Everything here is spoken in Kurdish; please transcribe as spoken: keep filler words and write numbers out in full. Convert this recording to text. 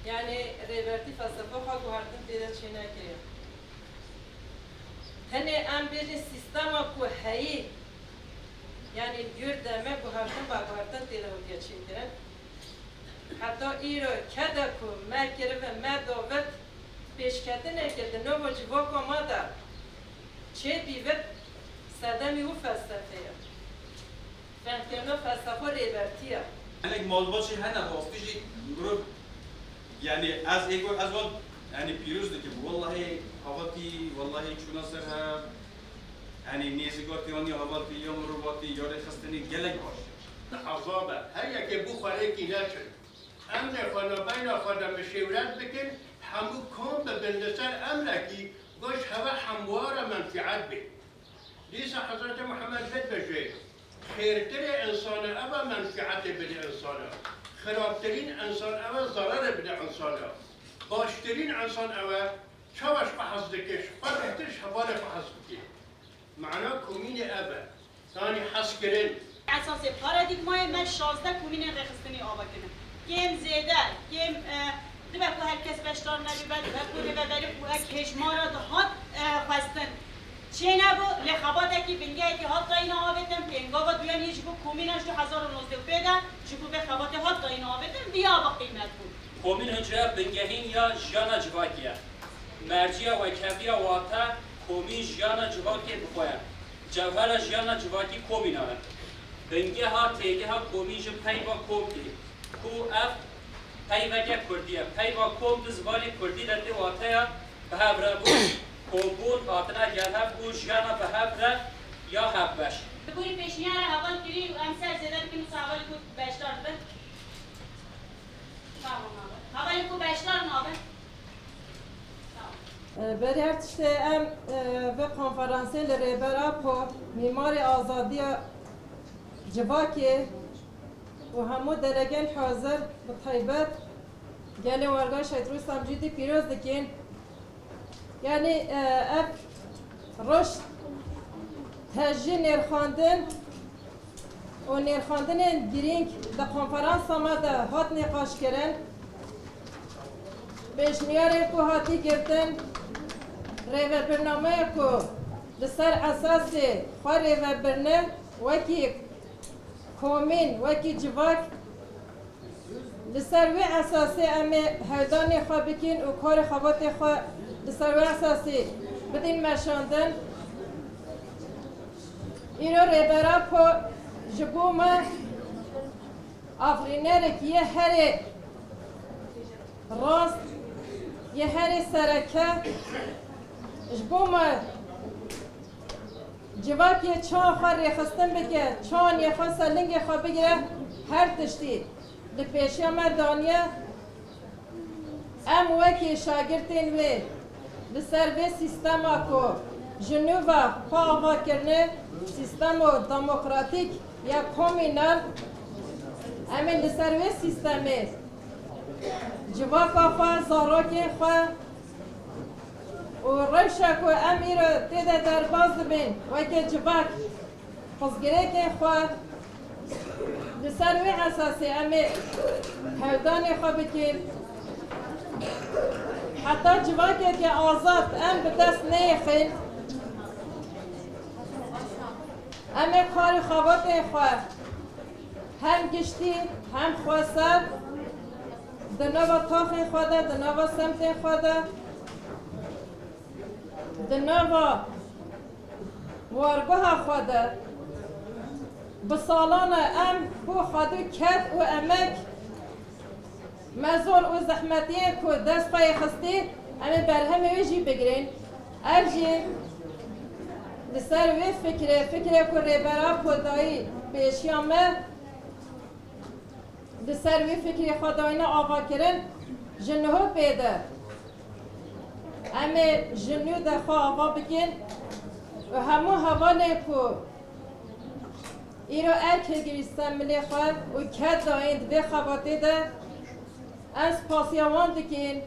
Yanî rêbertî felsefa xwe guhertin tê de çênekiriye. Tenê em bêjin sîstema ku heyî, yanî li wir de me guhertin, veguhertin tê de hatiye çêkirin. Heta îro kede ku me kirive, me davêt pêşketineke di nava civaka me de çêbîvit, sedemî wî felsefê ye. Fehmkirina felsefa rêbertî ye. Hinek malbatê hene, rastî jî mirov, yanî ez ê got, ez wan, yanî pîroz dikim. Wellahî hevatî, wellahî çûna ser hev, yanî nêzîkatî yanî hevatî ya mirovatî ya rêxistinî gelek baş e. Hezab e. Her yekê bo xwe rêkî neçin. Emrê xwe navbeyna xwe de mişêwret bikin, hemû kom bibin li ser emrekî, ku ji hev e hemû re menfîet bê. Dîsa Hezretî Muhammed bidibêje, xêrtirê însana ew e menfîetê bide însana. Xirabtirîn însan ew e zerarê bide însana. Baştirîn însan ew e, çawa ji xwe hez dike, ji xwe bêhtir ji hevalê xwe hez bike. Mana komînê ev e. Yanî hezkirin. Esasê paradîgmayê me şazdeh komînên rêxistinî ava kirine. Kêm zêde, kêm, e, dibe ku her kes beşdar nebibe, dibe ku rêveberî ku ek hêjmara dihat, e, xwestin çênebû, lê xebatekî bingehekî hat dayîna avêtin, pêngava duyemî ji bo komîna ji du hezar û nozdeh pê de ji bo vê xebatê hat dayîna avêtin, viya bi qîmet bû. Komîn hucre bingehîn ya jiyana civakî ye. Merciya wekheviya wate komîn jiyana civakê bi xwe ye. Cewhera jiyana civakî komînan e. Bingeha têgeha komîn jî peyva kom tê, ku ev peyveke kurdî ye. Peyva kom di zimanê kurdî de tê wateya bi hev re bûn, kombûn, hatina gel hev û jiyana bi hev re ya hevbeş. Li gorî pêşniyara heval kirî û em ser zêde dikin wisa hevalê ku beşdar dibin. Tamam abi. Hevalê ku beşdar nabin. Tamam. E, berî her tiştê em, e, vê konferansê li Rêber Apo, mîmarê azadiya civakê û hemû delegên hazir, bi taybet gelê Warga Şehîd Rûstem Cîdî pîroz dikin. Yanî, e, ev roj tejî nêrxandin û nêrxandinên girîng di konferansa me de hat nîqaşkirin. Pêşniyarên ku hatî girtin, rêvebirnameya ku li ser esasê xwe rêvebirine wekî komîn, wekî civak, li ser wê esasê em ê hevdanê xwe bikin û karê xebatê xwe li ser wê esasê bidin meşandin. Îro Rêber Apo ji bo me afirînerek yê herê rast, yê herê sereke, ji bo me civakê çawa xwe rêxistin bike, çawa nêxwe ser lingê xwe bigire, her tiştî li pêşiya me daniye. Em wekî şagirtên wê li ser vê sîstema ku ji nû ve xwe ava kirine, sîstemo demokratîk ya komînal, em ê li ser wê sîstemê civaka xwe, zarokên xwe û rewşa ku em îro tê de derbas dibin weke civak, xizgirêkên xwe, li ser wê esasê em ê hevdanê xwe bikin. Heta civakeke azad em bi dest neyêxin, em ê kar û xebatên xwe hem giştî hem xweser di nava taxên xwe de, di nava semtên xwe de, di nava wargeha xwe de bi salan e em bo xwedî ked û emek, mezor û zehmetiyên ku dest xwe yê xistî, em ê berhemê wê jî bigirên. Ev jî li ser wê fikirê, fikirê ku Rêber Apo dayî pêşiya me, li ser wê fikrê xwe dayine avakirin, ji niho pê de em ê ji nû de xwe ava bikin û hemû hevalên ku îro erkê girîste milê xwe û ked dayîn di vê xebatê de, em spasiya wan dikin.